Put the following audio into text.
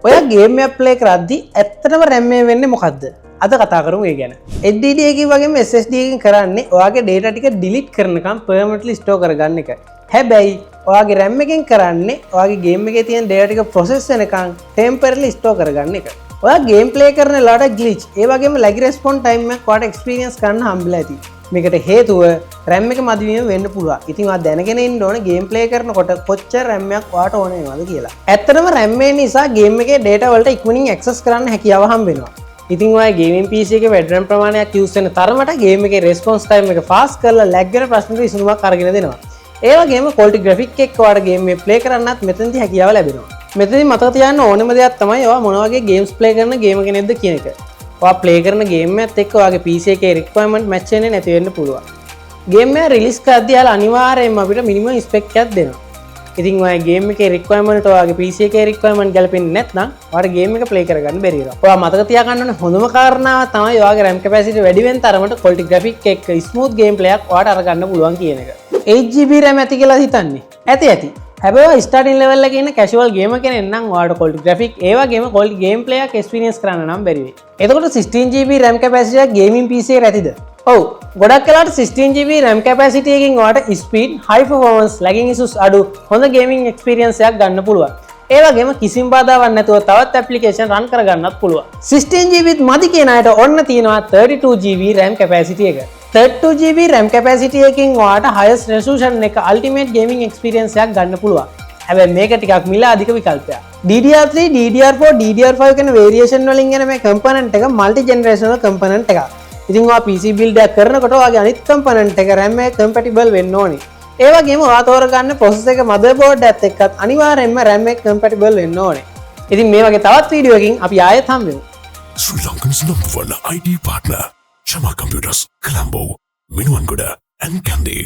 ඔයා ගේම් එකක් ප්ලේ කරද්දි ඇත්තටම RAM එක වෙන්නේ මොකද්ද? අද කතා කරමු ඒ ගැන. HDD එකකින් වගේම SSD එකකින් කරන්නේ ඔයාගේ data ටික delete කරනකම් permanently store කරගන්න එක. හැබැයි ඔයාගේ RAM එකෙන් කරන්නේ ඔයාගේ ගේම් එකේ තියෙන data ටික process වෙනකම් temporarily store කරගන්න එක. ඔයා ගේම් ප්ලේ කරන වෙලාවට glitch, ඒ වගේම lag response time එකක් ඔයාට experience කරන්න හම්බෙලා ඇති. මේකට හේතුව RAM එක මදිවීම වෙන්න පුළුවන්. ඉතින් ඔයා දැනගෙන ඉන්න ඕන ගේම් ප්ලේ කරනකොට කොච්චර RAM එකක් ඔයාට ඕන වෙනවද කියලා. ඇත්තටම RAM එක නිසා ගේම් එකේ data වලට ඉක්මනින් ඇක්සස් කරන්න හැකියාව හම්බ වෙනවා. ඉතින් ඔයා ගේමින් PC එකේ වැඩි RAM ප්‍රමාණයක් යූස් වෙන තරමට ගේම් එකේ රෙස්පොන්ස් ටයිම් එක ෆාස්ට් කරලා ලැග් වෙන ප්‍රශ්නට විසඳුමක් අරගෙන දෙනවා. ඒ වගේම ක්වොලිටි ග්‍රැෆික් එක්ක ඔයාට ගේම් එක ප්ලේ කරන්නත් මෙතනදී හැකියාව ලැබෙනවා. මෙතනදී මතක තියාගන්න ඕනම දෙයක් තමයි ඔයා මොන වගේ ගේම්ස් ප්ලේ කරන ගේමර් කෙනෙක්ද කියන එක. ඔයා ප්ලේ කරන ගේම් එකත් එක්ක ඔයාගේ PC එකේ රික්වයර්මන්ට් මැච් වෙන්නේ නැති වෙන්න පුළුවන්. ගේම් එක රිලීස් කරද්දී එයාලා අනිවාර්යයෙන්ම අපිට මිනිමම් ස්පෙක් එකක් දෙනවා. ඉතින් ඔයා ගේම් එකේ රික්වයර්මන්ට් ඔයාගේ PC එකේ රික්වයර්මන්ට් ගැලපෙන්නේ නැත්නම් ඔයාට ගේම් එක ප්ලේ කරගන්න බැරි වෙනවා. ඔයා මතක තියාගන්න ඕනේ හොඳම කාරණාව තමයි ඔයාගේ RAM capacity වැඩි වෙන තරමට ක්වොලිටි ග්‍රැෆික් එක්ක ස්මූත් ගේම් ප්ලේ එකක් ඔයාට අරගන්න පුළුවන් කියන එක. 8 GB RAM ඇති කියලා හිතන්නේ. ඇති ඇති. හැබැයි ඔයා ස්ටාර්ටින් ලෙවල් එකේ ඉන්න කැෂුවල් ගේමර් කෙනෙක් නම් ඔයාට ක්වොලිටි ග්‍රැෆික්, ඒ වගේම ක්වොලිටි ගේම් ප්ලේ එකක් එක්ස්පීරියන්ස් කරන්න නම් බැරි වෙයි. එතකොට 16 GB RAM capacity එකක් ගේමින් PC එකට ඇතිද? ඔව්. ගොඩක් වෙලාවට 16 GB RAM capacity එකකින් ඔයාට ස්පීඩ්, හයි පර්ෆෝමන්ස්, ලැගින් ඉෂුස් අඩු හොඳ ගේමින් එක්ස්පීරියන්ස් එකක් ගන්න පුළුවන්. ඒ වගේම කිසිම බාධාවක් නැතුව තවත් ඇප්ලිකේෂන් රන් කරගන්නත් පුළුවන්. 16 GB මදි කියන අයට ඔන්න තියෙනවා 32 GB RAM capacity එක. 32 GB RAM capacity එකකින් ඔයාට highest resolution එක ultimate gaming experience එකක් ගන්න පුළුවන්. හැබැයි මේක ටිකක් මිල අධික විකල්පයක්. DDR3, DDR4, DDR5 කියන variation වලින් එන මේ component එක multi generational component එකක්. ඉතින් ඔයා PC build එකක් කරනකොට ඔයාගේ අනිත් component එක RAM එක compatible වෙන්න ඕනේ. ඒ වගේම ඔයා තෝරගන්න processor එක motherboard එකත් එක්කත් අනිවාර්යෙන්ම RAM එක compatible වෙන්න ඕනේ. ඉතින් මේ වගේ තවත් වීඩියෝ එකකින් අපි ආයෙත් හම්බෙමු. Sri Lanka's number one IT partner, Chama Computers, Colombo, Minuwangoda, and Kandy.